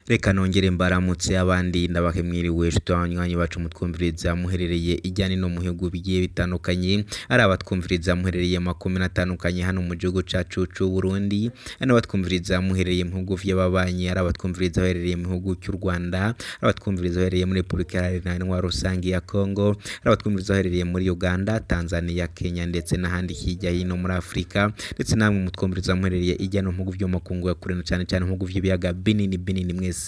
Reka nongere mbaramutse abandi ndabahe mwiriwe nshuti banywanyi bacu mutwumviriza muherereye ijyane no mu bihugu bigiye bitandukanye, ari abatwumviriza muherereye makumyabiri atandukanye hano mu gihugu cacu c'u Burundi, ari n'abatwumviriza muherereye mu bihugu vy'ababanyi, ari abatwumviriza baherereye mu gihugu cy'u Rwanda, ari abatwumviriza baherereye muri Repubulika Iharanira Intwaro Rusangi ya Congo, ari abatwumviriza baherereye muri Uganda, Tanzania, Kenya ndetse n'ahandi hirya hino muri Afurika, ndetse namwe mutwumviriza muherereye ijya no mu bihugu vyo mu makungu ya kure na cane cane mu bihugu vy'ibiyaga binini binini, mwese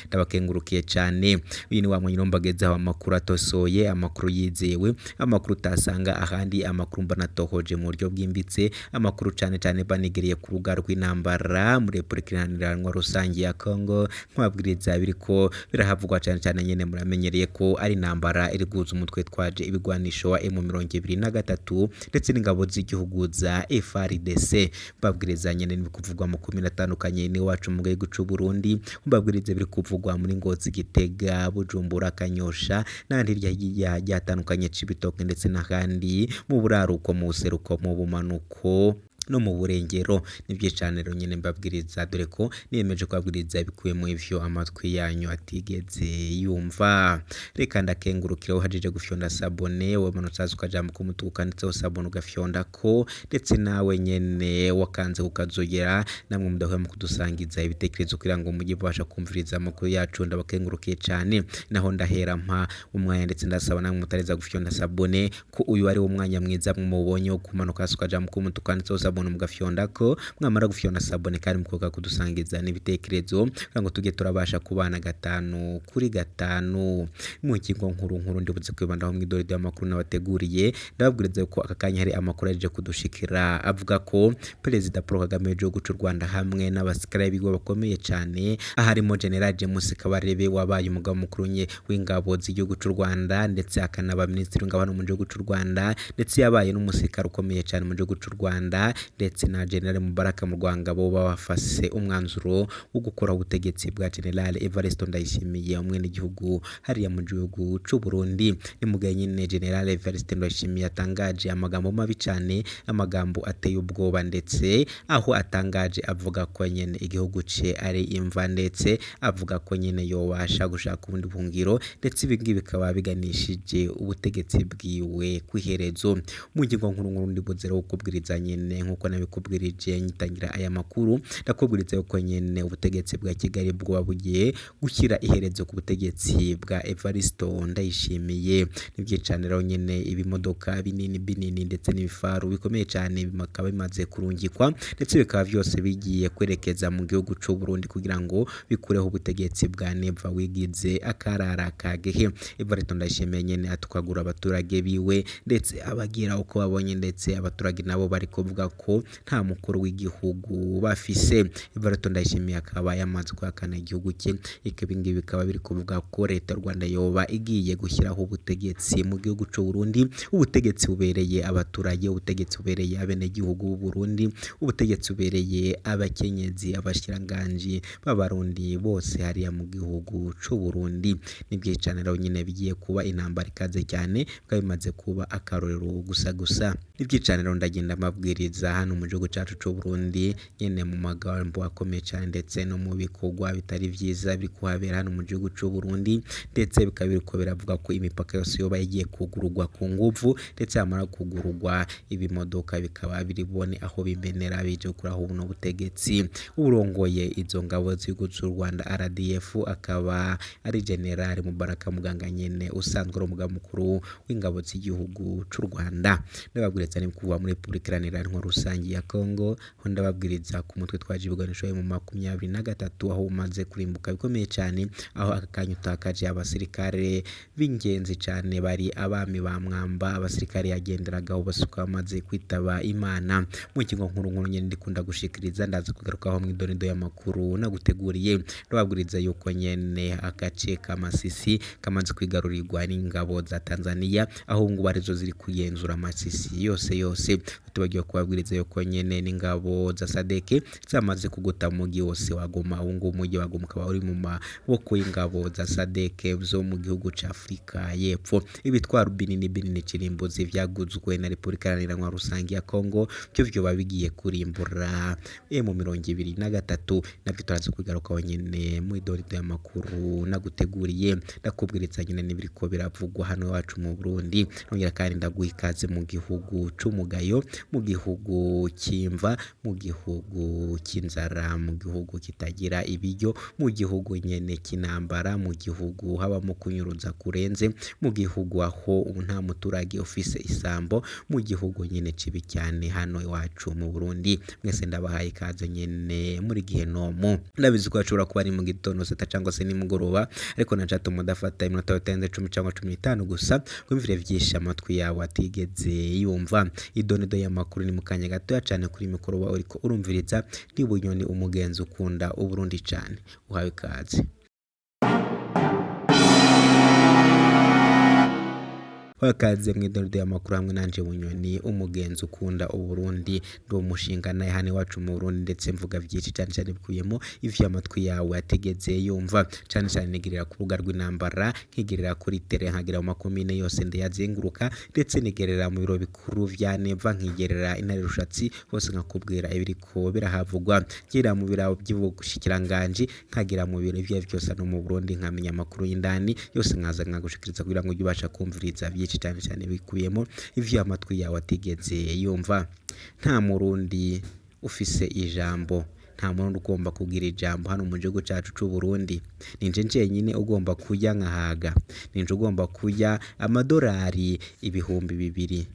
ndabakengurukiye cane. Uyu ni wa mwanya mbagezaho amakuru atosoye, amakuru yizewe, amakuru utasanga ahandi, amakuru mba natohoje mu buryo bwimbitse, amakuru cane cane banigiriye ku rubuga rw'intambara muri Repubulika Iharanira Intwaro Rusangi ya Congo, nkababwiriza biriko birahavugwa cane cane. Nyene muramenyereye ko ari intambara iri guhuza umutwe twaje ibigwanisho wa M23 ndetse n'ingabo z'igihugu za FARDC. Mbabwiriza nyene n'ibiri kuvugwa mu komine atandukanye n'iwacu mu gihugu c'u Burundi, mbabwiriza ibiri kuvugwa muri Ngozi, Gitega, Bujumbura, Kanyosha n'ahandi hirya hirya hagiye hatandukanye, Cibitoke ndetse n'ahandi mu buraruko, mu buseruko, mu bumanuko no mu burengero. Ni vyinshi cane rero nyene mbabwiriza, dore ko niyemeje kubabwiriza ibikubiye ivyo amatwi yanyu atigeze yumva. Reka ndakengurukire uhejeje gufyonda s'abonner, wamanutse hasi ukaja mu kumutuku kanditseho s'abonner ugafyondako, ndetse nawe nyene wakanze kukazogera, namwe mudahwema kudusangiza ibitekerezo kugira ngo mujye mubasha kumviriza amakuru yacu, ndabakengurukiye cane. Naho ndahera mpa umwanya ndetse ndasaba namwe mutareza gufyonda s'abonner ko uyu ari wo mwanya mwiza mubonye wo kumanuka hasi ukaja mu kumutuku kanditseho s'abonner mugafyondako, mwamara gufyonda s'abonner kandi mukoka kudusangiza n'ibitekerezo kugira ngo tujye turabasha kubana gatanu kuri gatanu. Mu ngingo nkuru nkuru ndibuze kwibandaho mw'idorero y'amakuru nabateguriye, ndababwiriza ko aka kanya hari amakuru aje kudushikira avuga ko Perezida Paul Kagame w'igihugu c'u Rwanda hamwe n'abasirikare biwe bakomeye cane, harimo General James Kabarebe wabaye umugaba mukuru w'ingabo z'igihugu c'u Rwanda ndetse akanaba minisitiri w'ingabo hano mu gihugu c'u Rwanda, ndetse yabaye n'umusirikare ukomeye cane mu gihugu c'u Rwanda, ndetse na General Mubaraka Murwangabo, bafase umwanzuro wo gukora ubutegetsi bwa General Evariste Ndayishimiye, umwenegihugu hariya mu gihugu c'u Burundi. Ni mu gihe nyene General Evariste Ndayishimiye atangaje amagambo mabi cane, amagambo ateye ubwoba, ndetse aho atangaje avuga ko nyene igihugu ce ari imva, ndetse avuga ko nyene yobasha gushaka ubundi buhungiro, ndetse ibi ngibi bikaba biganishije ubutegetsi bwiwe kw'iherezo. Mu ngingo nkuru nkuru ndibuze rero kukubwiriza nyene nkuko nabikubwirije ngitangira aya makuru, ndakubwiriza yuko nyene ubutegetsi bwa Kigali bwoba bugiye gushyira iherezo ku butegetsi bwa Evariste Ndayishimiye. Ni vyinshi cane rero nyene, ibimodoka binini binini ndetse n'ibifaru bikomeye cane bikaba bimaze kurungikwa, ndetse bikaba vyose bigiye kwerekeza mu gihugu c'u Burundi kugira ngo bikureho ubutegetsi bwa Neva wigize akarara kagehe. Evariste Ndayishimiye nyene atukagura abaturage biwe ndetse abagira uko babonye, ndetse abaturage nabo bari kuvuga ko nta mukuru w'igihugu bafise. Evariste Ndayishimiye akaba yamaze kwihakana igihugu cye, ibi ngibi bikaba biri kuvuga ko leta y'u Rwanda yoba igiye gushyiraho ubutegetsi mu gihugu c'u Burundi, ubutegetsi bubereye abaturage, ubutegetsi bubereye abenegihugu b'u Burundi, ubutegetsi bubereye abakenyezi, abashikiranganji b'abarundi bose hariya mu gihugu c'u Burundi. Ni vyinshi cane rero nyene bigiye kuba intambara ikaze cyane, bikaba bimaze kuba akarorero gusa gusa. Ni vyinshi cane rero ndagenda mbabwiriza hano mu gihugu cacu c'u Burundi nyene mu magambo akomeye cane ndetse no mu bikorwa bitari vyiza biri kuhabera hano mu gihugu c'u Burundi, ndetse bikaba biriko biravuga ko imipaka yose yoba igiye kugururwa ku nguvu, ndetse yamara kugururwa ibimodoka bikaba biri bubone aho bimenera bije gukuraho buno butegetsi. Urongoye izo ngabo z'igihugu c'u Rwanda RDF akaba ari General Mubaraka Muganga nyene usanzwe ari umugaba mukuru w'ingabo z'igihugu c'u Rwanda. Ndababwiriza ni kuva muri Repubulika Iharanira Intwaro Rusangi ya Congo, aho ndababwiriza ku mutwe twaje ibigwanisho mu 23, aho umaze kurimbuka bikomeye cane, aho aka kanya utakaje abasirikare b'ingenzi cane bari abami ba Mwamba, abasirikare yagenderagaho bose bakaba bamaze kwitaba Imana. Mu ngingo nkuru nkuru nyene ndikunda gushikiriza, ndaza kugarukaho mw'idonido y'amakuru naguteguriye. Ndababwiriza yuko nyene agace ka Masisi kamaze kwigarurirwa n'ingabo za Tanzania, aho ubu ngubu arizo ziri kugenzura Masisi yose yose. Tubagiye kubabwiriza neza yuko nyene n'ingabo za SADC zamaze kugota umugi wose wa Goma. Ubu ngubu umugi wa Goma ukaba uri mu maboko y'ingabo za SADC zo mu gihugu ca Afrika y'Epfo. Ibitwaro binini binini kirimbuzi vyaguzwe na Repubulika Iharanira Rusangi ya Kongo vyo vyoba bigiye kurimbura M23, navyo turaza kubigarukaho nyene mw'idorido y'amakuru naguteguriye. Ndakubwiritsa nyene n'ibiriko biravugwa hano iwacu mu Burundi. Nongera kandi ndaguha ikaze mu gihugu c'umugayo, mu gihugu c'imva, mu gihugu c'inzara, mu gihugu kitagira ibiryo, mu gihugu nyene c'intambara, mu gihugu habamo kunyuruza kurenze, mu gihugu aho nta muturage ufise isambo, mu gihugu nyene cibi cyane hano iwacu mu Burundi. Mwese ndabahaye ikaze nyene muri gihenomu. Ndabizi ko hashobora kuba ari mu gitondo, sita cyangwa se nimugoroba, ariko nacatuma udafata iminota itarenze 10 cyangwa 15 gusa wumvire vyinshi amatwi yawe atigeze yumva. Idonido y'amakuru ni mu kanya gatoya cane kuri mikoro wa uriko urumviriza ndi Bunyoni, umugenzi ukunda Uburundi cane. Uhawe ikaze. Wakaze mw'idonido y'amakuru hamwe nanje Bunyoni, umugenzi ukunda Uburundi. Ndi umushinga naye hano iwacu mu Burundi, ndetse mvuga vyinshi cane cane bikubiyemo ivyo amatwi yawe atigeze yumva. Cane cane nigerera ku rubuga rw'intambara, nkigerera kuri tere, nkagera mu makomine yose ndayazenguruka, ndetse nigerera mu biro bikuru vya Neva, nkigerera intare Rushatsi hose nkakubwira ibiriko birahavugwa. Ngera mu biro vy'ubushikiranganji, nkagera mu biro ivyo vyose hano mu Burundi, nkamenya amakuru y'indani yose, nkaza nkagushikiriza kugira ngo ujye ubasha kumviriza vyinshi cane cane bikubiyemo ivyo amatwi yawe atigeze yumva. Nta murundi ufise ijambo, nta murundi ugomba kugira ijambo hano mu gihugu cacu c'u Burundi. Ninje njenyine ugomba kurya nkahaga, ninje ugomba kurya amadorari 2000.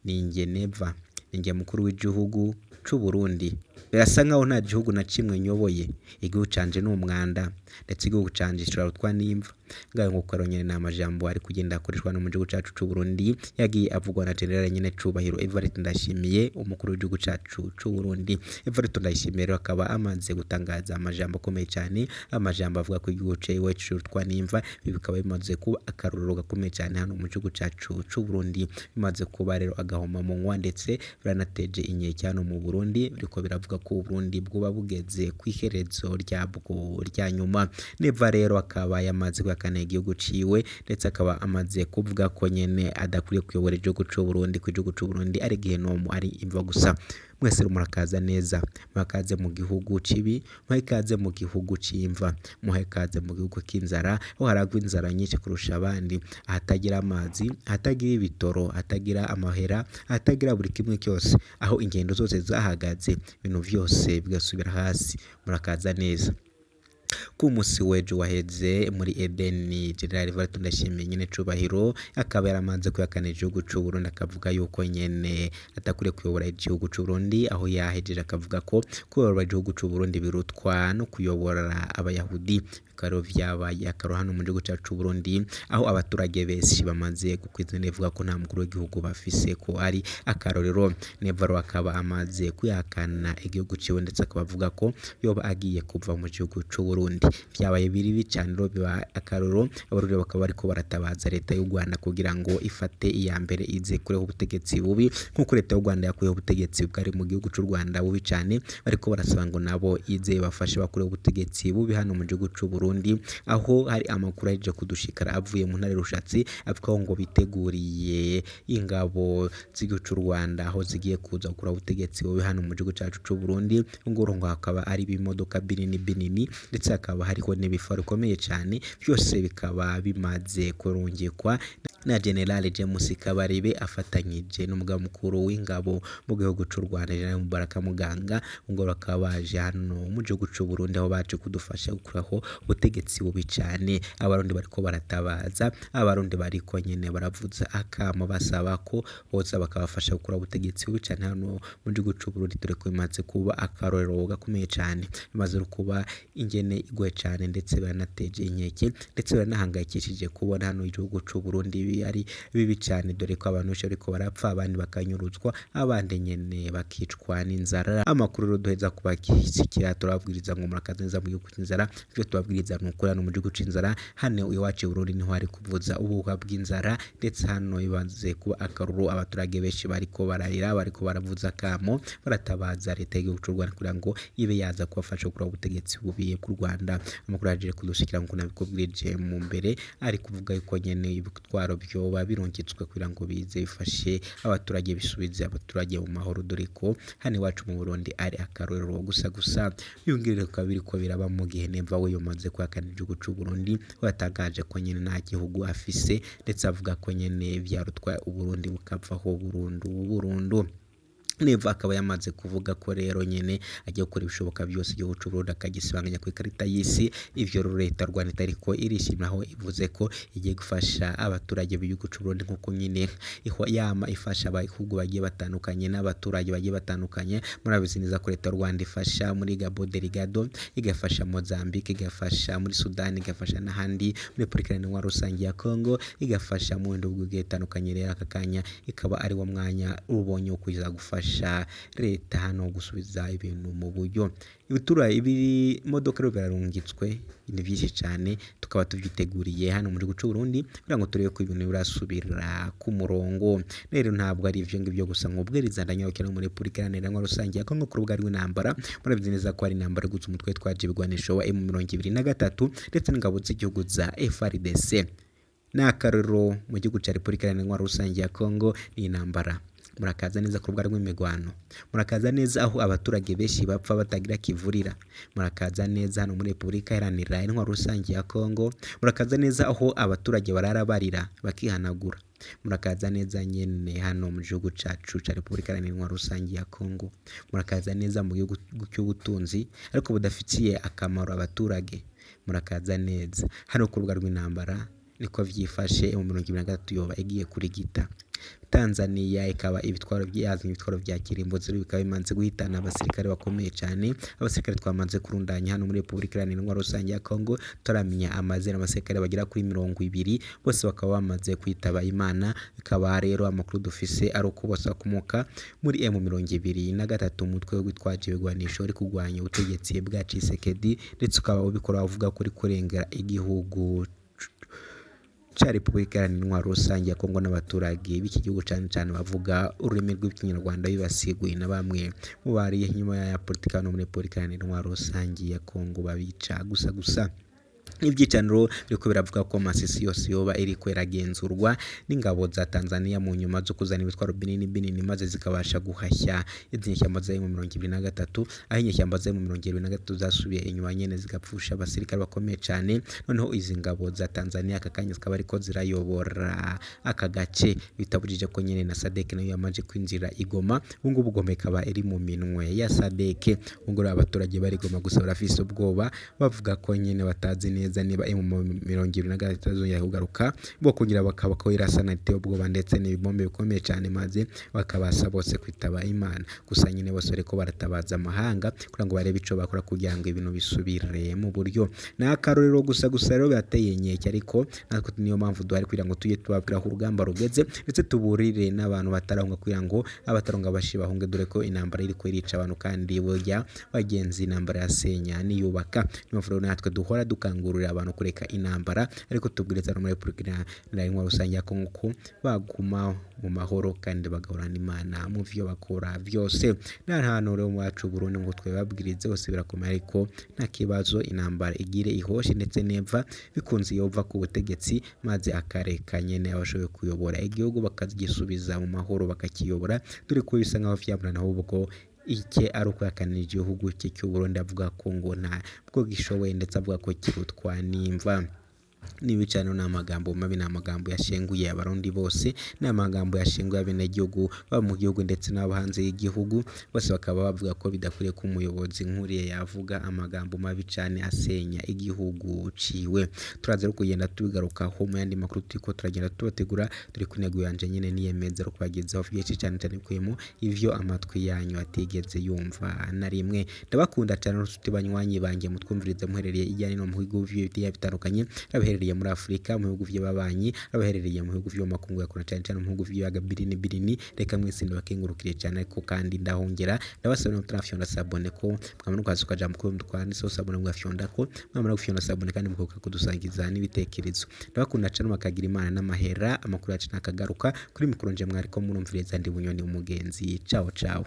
Ninjye Neva, ninjye mukuru w'igihugu c'u Burundi. Birasa nkaho nta gihugu na kimwe nyoboye. Igihugu canje ni umwanda, ndetse igihugu canje kirarutwa n'imva. Ngayo nguko rero nyene ni amajambo ari kugenda akoreshwa no mu gihugu cacu c'u Burundi, yagiye avugwa na General nyene Cubahiro Evariste Ndayishimiye, umukuru w'igihugu cacu c'u Burundi. Evariste Ndayishimiye rero akaba amaze gutangaza amajambo akomeye cane, amajambo avuga ko igihugu ciwe kirutwa n'imva. Ibi bikaba bimaze kuba akarorero gakomeye cane hano mu gihugu cacu c'u Burundi. Bimaze kuba rero agahomamunwa, ndetse biranateje inkeke hano mu Burundi. Biriko biravuga ko Uburundi bwoba bugeze kw'iherezo ryabwo rya nyuma. Neva rero akaba yamaze guhakana igihugu ciwe, ndetse akaba amaze kuvuga ko nyene adakwiye kuyobora igihugu c'u Burundi, ko igihugu c'u Burundi ari gihenomu, ari imva gusa. Mwese rero murakaza neza, murakaze mu gihugu cibi, muhaye ikaze mu gihugu c'imva, muhaye ikaze mu gihugu c'inzara, aho haragwa inzara nyinshi kurusha abandi, ahatagira amazi, ahatagira ibitoro, ahatagira amahera, ahatagira buri kimwe cyose, aho ingendo zose zahagaze, ibintu vyose bigasubira hasi. Murakaza neza. Ku musi w'ejo waheze muri Edeni, General Evariste Ndayishimiye nyene Cubahiro akaba yaramaze kwihakana igihugu c'u Burundi, akavuga yuko nyene atakwiye kuyobora igihugu c'u Burundi, aho yahejeje akavuga ko kuyobora igihugu c'u Burundi birutwa no kuyobora abayahudi. Bikaba rero vyabaye akarorero hano mu gihugu cacu c'u Burundi, aho abaturage benshi bamaze gukwiza ivuga ko nta mukuru w'igihugu bafise, ko ari akarorero. Neva rero akaba amaze kwihakana igihugu ciwe, ndetse akaba avuga ko yoba agiye kuva mu gihugu c'u Burundi. Vyabaye bibi cane rero biba akarorero. Abarundi bakaba bariko baratabaza leta y'u Rwanda kugira ngo ifate iya mbere ize kureho ubutegetsi bubi, nk'uko leta y'u Rwanda yakuyeho ubutegetsi bwari mu gihugu c'u Rwanda bubi cane. Bariko barasaba ngo nabo ize bafashe bakureho ubutegetsi bubi hano mu gihugu c'u Burundi, aho hari amakuru ahejeje kudushikara avuye mu ntare Rushatsi avuga ngo biteguriye ingabo z'igihugu c'u Rwanda, aho zigiye kuza gukuraho ubutegetsi bubi hano mu gihugu cacu c'u Burundi. Ngoro ngo hakaba ari ibimodoka binini binini, ndetse hakaba hariho n'ibifa bikomeye cane, vyose bikaba bimaze kurungikwa na General James Kabarebe afatanyije n'umugaba mukuru w'ingabo mu gihugu c'u Rwanda General Mubaraka Muganga. Ngo bakaba baje hano mu gihugu c'u Burundi, aho baje kudufasha gukuraho ubutegetsi bubi cane. Abarundi bariko baratabaza, abarundi bariko nyene baravuza akamo basaba ko boza bakabafasha gukuraho ubutegetsi bubi cane hano mu gihugu c'u Burundi, dore ko bimaze kuba akarorero gakomeye cane, bimaze kuba ingene igoye cane, ndetse baranateje inkeke, ndetse baranahangayikishije kubona hano igihugu c'u Burundi ari bibi cane, dore ko abantu benshi bariko barapfa, abandi bakanyuruzwa, abandi nyene bakicwa n'inzara. Amakuru rero duheza kubashikira turababwiriza ngo murakaza neza mu gihugu c'inzara. Ivyo tubabwiriza ni ukuri, hano mu gihugu c'inzara, hano iwacu i Burundi niho hari kuvuza ubuhuha bw'inzara, ndetse hano ibanze kuba akaruru, abaturage benshi bariko bararira, bariko baravuza akamo, baratabaza leta y'igihugu c'u Rwanda kugira ngo ibe yaza kubafasha gukuraho ubutegetsi bubi bw'u Rwanda. Amakuru yaje kudushikira nkuko nabikubwirije mu mbere, ari kuvuga yuko nyene ibitwaro vyoba birungitswe kugira ngo bize bifashe abaturage, bisubize abaturage mu mahoro, dore ko hano iwacu mu Burundi ari akarorero gusa gusa. Biyongere bikaba biriko biraba mu gihe Neva we yamaze kwihakana igihugu c'u Burundi, we yatangaje ko nyene nta gihugu afise, ndetse avuga ko nyene vyarutwa Uburundi bukavaho burundu burundu. Neva akaba yamaze kuvuga ko rero nyene agiye gukora ibishoboka byose igihugu c'u Burundi akagisibanganya ku ikarita y'isi. Ivyo rero leta y'u Rwanda itariko irishimira, aho ivuze ko igiye gufasha abaturage b'igihugu c'u Burundi nkuko nyene yama ifasha abahugu bagiye batandukanye n'abaturage bagiye batandukanye. Murabizi neza ko leta y'u Rwanda ifasha muri Cabo Delgado, igafasha Mozambique, igafasha muri Sudani, igafasha n'ahandi muri Repubulika Iharanira Rusange ya Congo, igafasha mu bindi bihugu bigiye bitandukanye. Rero aka kanya ikaba ari wo mwanya ubonye wo kuza gufasha leta hano gusubiza ibintu mu buryo. Ibitura ibimodoka rero birarungitswe ni byinshi cyane, tukaba tubyiteguriye hano mu gihugu c'u Burundi kugira ngo turebe ko ibintu birasubira ku murongo. Rero ntabwo ari ivyo ngivyo gusa, nkubwiriza ndanyarukira no muri Repubulika Iharanira Rusange ya Congo ku rubuga rw'intambara. Murabizi neza ko ari intambara gusa umutwe twaje ibigwanisho wa M23 ndetse n'ingabo z'igihugu za FARDC. Ni akarorero mu gihugu ca Repubulika Iharanira Rusange ya Congo ni intambara. Murakaza neza ku rubuga rw'imigwano, murakaza neza aho abaturage benshi bapfa batagira kivurira, murakaza neza hano muri Repubulika Iharanira Intwaro Rusange ya Congo, murakaza neza aho abaturage barara barira bakihanagura, murakaza neza nyene hano mu gihugu cacu ca Repubulika Iharanira Intwaro Rusange ya Congo, murakaza neza mu gihugu cy'ubutunzi ariko budafitiye akamaro abaturage, murakaza neza hano ku rubuga rw'intambara. Niko vyifashe mu 2023 yoba igiye kurigita. Tanzania ikaba ibitwaro byazanye ibitwaro vya kirimbuzi bikaba bimaze guhitana abasirikare bakomeye cyane. Abasirikare twamaze kurundanya hano muri Repubulika Iharanira Intwaro Rusange ya Congo, turamenya amazina abasirikare bagera kuri 20 bose bakaba bamaze kwitaba Imana. Bikaba rero amakuru dufise ari uko bose bakomoka muri M23, umutwe witwaje ibigwanisho uri kurwanya ubutegetsi bwa Tshisekedi, ndetse ukaba ubikora uvuga ko uri kurengera igihugu ca Repubulika Iharanira Intwaro Rusange ya Congo n'abaturage b'iki gihugu, cane cane bavuga ururimi rw'ikinyarwanda bibasiguye na bamwe mu bari inyuma ya politika no muri Repubulika Iharanira Intwaro Rusange ya Congo babica gusa gusa. Ibyicaniro biriko biravuga ko Masisi yose yoba iriko iragenzurwa n'ingabo za Tanzania mu nyuma zo kuzana ibitwaro binini binini, maze zikabasha guhashya izi nyeshyamba za M23, aho inyeshyamba za M23 zasubiye inyuma nyene zigapfusha abasirikare bakomeye cane. Noneho izi ngabo za Tanzania aka kanya zikaba ariko zirayobora aka gace, bitabujije ko nyene na SADC nayo yamaze kwinjira i Goma. Ubu ngubu Goma ikaba iri mu minwe ya SADC. Ubu ngubu abaturage bari Goma gusa barafise ubwoba, bavuga ko nyene batazi neza niba M23 itazongera kugaruka, bo kugira bakaba ko irasana iteye ubwoba ndetse n'ibibombe bikomeye cyane, maze bakabasa bose kwitaba Imana. Gusa nyine bose bariko baratabaza amahanga kugira ngo barebe ico bakora kugira ngo ibintu bisubire mu buryo. Ni akarorero gusa gusa rero birateye inkeke, ariko natwe niyo mpamvu duhari kugira ngo tujye tubabwira aho urugamba rugeze, ndetse tuburire n'abantu batarahunga kugira ngo abatarahunga bashi bahunge, dore ko intambara iriko irica abantu, kandi burya bagenzi intambara yasenya niyubaka. Niyo mpamvu rero natwe duhora dukangurira abantu kureka intambara, ariko tubwiriza no muri Repubulika Iharanira Intwaro Rusange ya Congo ko baguma mu mahoro kandi bagahorana Imana mu vyo bakora vyose. Nta hantu rero iwacu Burundi ngo twebabwirize hose birakomeye, ariko nta kibazo, intambara igire ihoshe ndetse neva bikunze yova ku butegetsi, maze akareka nyene abashoboye kuyobora igihugu bakagisubiza mu mahoro bakakiyobora, dore ko bisa nkaho vyabura ahubwo icye ari ukwihakanira igihugu cye cy'u Burundi, avuga ko ngo ntabwo gishoboye, ndetse avuga ko kirutwa n'imva. N'ibicano ni amagambo mabi, ni amagambo yashenguye abarundi bose, ni amagambo yashenguye abenegihugu baba mu gihugu ndetse n'abo hanze y'igihugu bose, bakaba bavuga ko bidakwiriye ko umuyobozi nk'uriya yavuga amagambo mabi cane asenya igihugu ciwe. Turaza rero kugenda tubigarukaho mu yandi makuru turiko turagenda tubategura. Turi ku ntego yanje nyene niyemeza rero kubagezaho vyinshi cane cane bikuyemo ivyo amatwi yanyu atigeze yumva na rimwe. Ndabakunda cane nshuti banywanyi banje mutwumvirize muherereye irya nino mu bihugu bigiye bitandukanye, Abaherereye muri Afrika, mu bihugu vy'ababanyi, abaherereye mu bihugu vyo mu makungu ya kure, cane cane mu bihugu vy'ibiyaga binini binini, reka mwese ndabakengurukire cyane. Ariko kandi ndahongera ndabasaba no mutarafyonda s'abonner ko mwamara ukaza ukaja mu kundi twanditseho s'abonner, mugafyondako. Mwamara gufyonda s'abonner kandi mukibuka kudusangiza n'ibitekerezo. Ndabakunda cane, makagira Imana n'amahera. Amakuru yacu nakagaruka. Kuri mikoro nje mwariko murumviriza ndi Bunyoni umugenzi. Ciao ciao.